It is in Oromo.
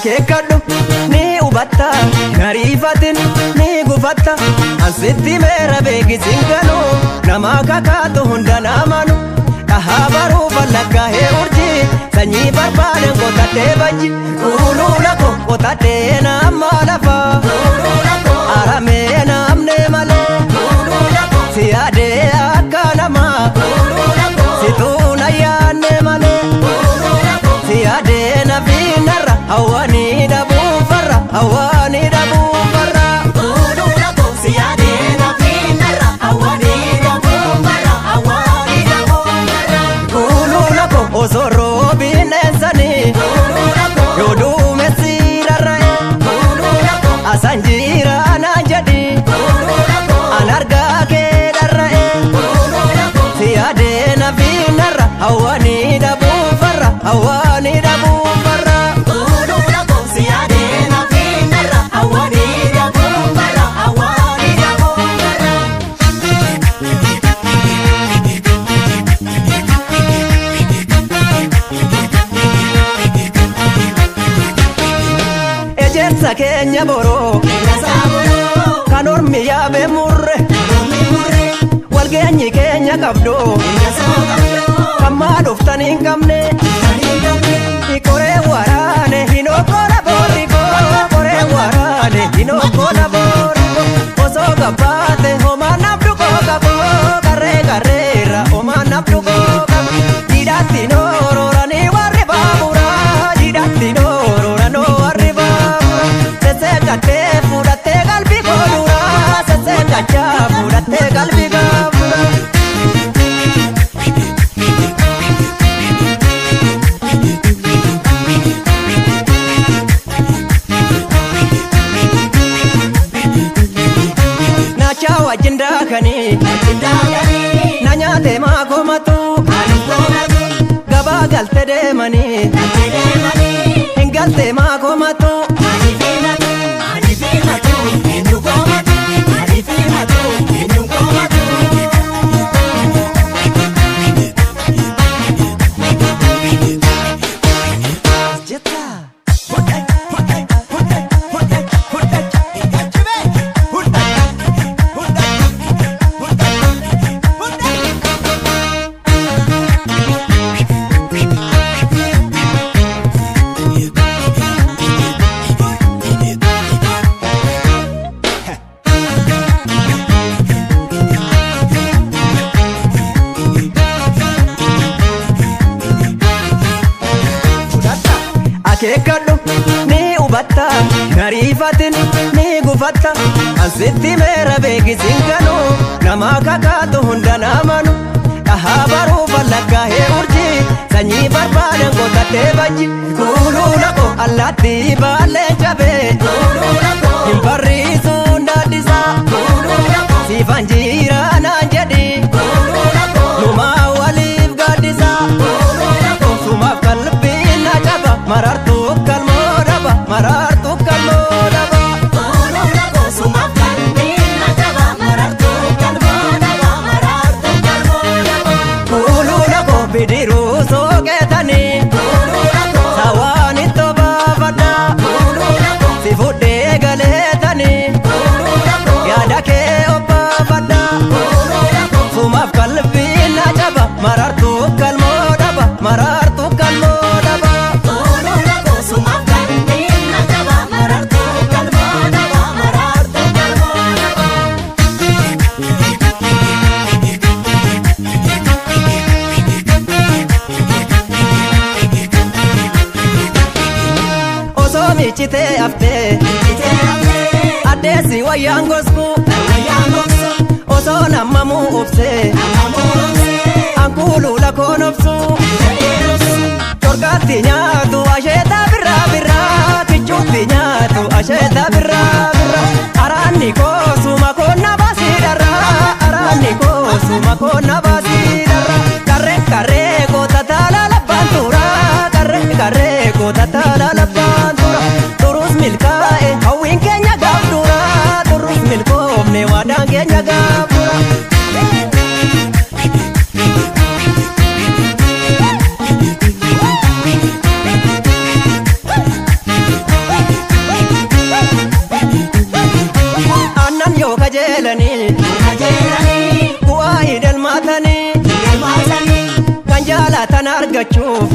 Akeekkadhu ni hubatta nariifatin ni gufatta ansitti meera beekisiin ganuu nama kakaatu hunda namanu dhahaa baruu fallakkaa'ee urjii sanyii barbaadan qotadhee bajji kuuluula ko qotadhee nama lafa aramee namne malee si yaadee akka namaa situu na yaadne malee si yaadee na fiinarra hawwaanii dhabuun farra hawwaanii dhabuun farra. Kuuluula ko osoo roobiin eessanii yoo duumessi rarra'e asan jira naan jedhi an argaa kee dharra'e si yaadee na fiinarra hawwaanii dhabuun farra hawwaanii dhabuun farra. Ejersa keenya boroo kan ormi yaabee murre walgeenyi keenya qabdu kan maa dhuftan hin qabne qoree waraane hin okkola boorri koo qoree waraane hin okkola boorri koo osoo gabbaate homaa nabdu koo qaboo qarree qarreerra homaa nabdu koo qabu didhaatti noororanii warri baaburaa didhaatti noororanoo warri baaburaa sesseeqattee fudhattee qalbii koo duraa sesseeqachaa fudhattee qalbii gaafura. Naachaa wajjin daakanii na nyaate maa komatu gabaa galte deemanii hin galte maa komatu. Jetta. Akeekkadhu ni hubatta nariifatin ni gufatta ansitti meera beekisiin ganuu nama kakaatu hunda namanu dhahaa baruu fallakkaa'ee urjii sanyii barbaadan qotadhee bajji kuuluula ko allaattii baalleen cabee hin barriisuun daaddisaa siifan jiraa naan jedhi numaa waliif gaaddisaa sumaaf qalbiin na caba marartuu kalmoo dhaba marartuu kalmoo dhaba. Kuuluula ko bidiruu sooqetanii sawaan itti baafadha si fudhee galeetanii yaada kee obbaafadha sumaaf qalbiin na caba marartuu kalmoo dhaba marartuu kalmoo dhaba. Osoo miiccitee haftee addeessi wayyaan gosku osoo nammamuu obsee ankuuluula koon obsu corqaatti nyaatu asheeta birraa birraa kichuutti nyaatu asheeta birraa birraa araanni koosuma koonna baasii dharraa araanni koosuma koonna baasii dharraa qarree qarree koota taalaa labbaan turaa qarree qarree koota taalaa labbaan turaa turus milkaa'e hawwiin keenya gaaf duraa turus milkoofne waadaan keenya gaaf duraa. Bu'aa hidhalmaatanii kan jaalatan argachuuf.